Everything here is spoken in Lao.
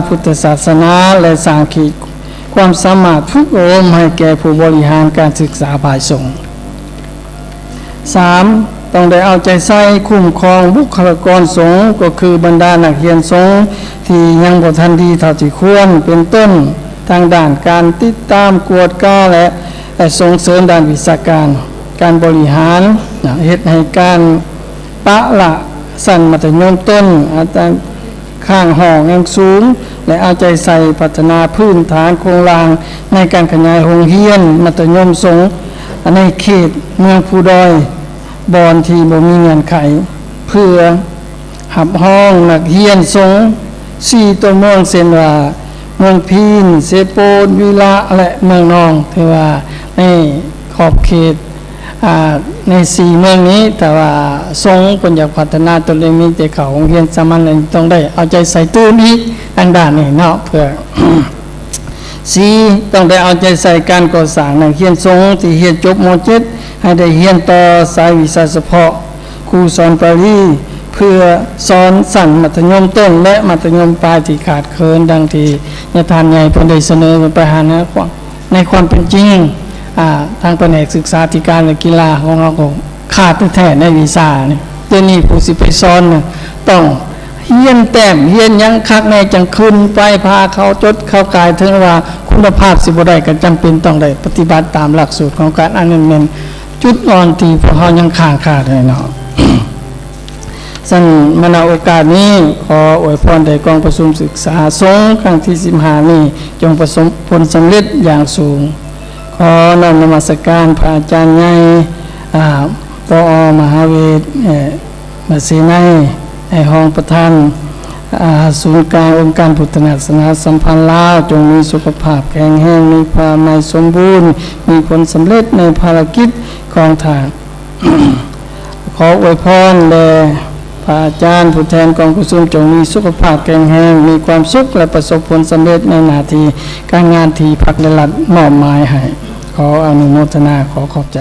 ພຸດທະສາສະໜາ ແລະ ສ້າງຂີດຄວາມສາມາດຝຶກອົບຮົມໃຫ້ແກ່ຜູ້ບໍລິຫານການສຶກສາຝ່າຍສົງ. ສາມ, ຕ້ອງໄດ້ເອົາໃຈໃສ່ຄຸ້ມຄອງບຸກຄະລາກອນສົງ, ກໍຄືບັນດານັກຮຽນສົງທີ່ຍັງບໍ່ທັນດີເທົ່າທີ່ຄວນ, ເປັນຕົ້ນທາງດ້ານການຕິດຕາມ, ກວດກາ ແລະ ແລະ ສົ່ງເສີມດ້ານວິຊາການ, ການບໍລິຫານ, ເຮັດໃຫ້ການປະລະຊັ້ນມັດທະຍົມຕົ້ນ, ອັດຕາ ຄ້າງຫ້ອງຍັງສູງ ແລະ ເອົາໃຈໃສ່ພັດທະນາພື້ນຖານໂຄງລ່າງໃນການຂະຫຍາຍໂຮງຮຽນມັດທະຍົມສົງໃນເຂດເມືອງພູດອຍ ບ່ອນທີ່ບໍ່ມີເງື່ອນໄຂ ເພື່ອຮັບຮອງນັກຮຽນສົງສີ່ຕົວເມືອງ ເຊັ່ນວ່າ ເມືອງພີນ, ເຊໂປນ, ວິລະ ແລະ ເມືອງນອງ. ຖືວ່າໃນຂອບເຂດ ອ່າ ໃນສີ່ເມືອງນີ້ ຖ້າວ່າສົງເພິ່ນຢາກພັດທະນາຕົນເອງ ມີແຕ່ເຂົ້າໂຮງຮຽນສາມັນ ອັນນີ້ຕ້ອງໄດ້ເອົາໃຈໃສ່ຕື່ມອີກທາງດ້ານນີ້ເນາະ ເພື່ອ ສີ່, ຕ້ອງໄດ້ເອົາໃຈໃສ່ການກໍ່ສ້າງນັກຮຽນສົງທີ່ຮຽນຈົບ ມ.ເຈັດ ໃຫ້ໄດ້ຮຽນຕໍ່ສາຍວິຊາສະເພາະ ຄູສອນປາລີ ເພື່ອສອນຊັ້ນມັດທະຍົມຕົ້ນ ແລະ ມັດທະຍົມປາຍທີ່ຂາດເຂີນ ດັ່ງທີ່ຍາທ່ານໃຫຍ່ເພິ່ນໄດ້ສະເໜີໄປຫາ ໃນຄວາມເປັນຈິງ ອ່າ ທາງພະແນກສຶກສາທິການ ແລະ ກິລາຂອງເຮົາກໍຂາດແທ້ໆໃນວິຊານີ້. ດຽວນີ້ຜູ້ຊິໄປສອນນະ ຕ້ອງຮຽນແຕ້ມ ຮຽນຫຍັງຄັກແນ່ ຈັ່ງຂຶ້ນໄປພາເຂົາຈົດເຂົ້າກາຍ. ເຖິງວ່າຄຸນນະພາບຊິບໍ່ໄດ້ ກໍຈຳເປັນຕ້ອງໄດ້ປະຕິບັດຕາມຫຼັກສູດຂອງການ. ອັນນັ້ນແມ່ນຈຸດອ່ອນທີ່ພວກເຮົາຍັງຄ້າງຄາໄດ້ເນາະ. ຊັ້ນມາ ນະໂອກາດນີ້ ຂໍອວຍພອນໃຫ້ກອງປະຊຸມສຶກສາສົງຄັ້ງທີສິບຫ້ານີ້ ຈົ່ງປະສົບຜົນສຳເລັດຢ່າງສູງ. ຂໍນ້ອມນະມັດສະການພະອາຈານໃຫຍ່ ອາ ປອ ມະຫາເວດ ເອີ ມະເສໄນ ໃຫ້ຮອງປະທານ ອາ ສູນກາງອົງການພຸດທະສາສະໜາສຳພັນລາວ ຈົ່ງມີສຸຂະພາບແຂງແຮງ, ມີພະລາໄມສົມບູນ, ມີຜົນສຳເລັດໃນພາລະກິດຂອງທ່ານ. ຂໍອວຍພອນແດ່ພະອາຈານຜູ້ແທນກອງປະຊຸມ ຈົ່ງມີສຸຂະພາບແຂງແຮງ, ມີຄວາມສຸກ ແລະ ປະສົບຜົນສຳເລັດໃນໜ້າທີ່ການງານທີ່ພັກ ແລະ ລັດມອບໝາຍໃຫ້. ຂໍອະນຸໂມທະນາ, ຂໍຂອບໃຈ.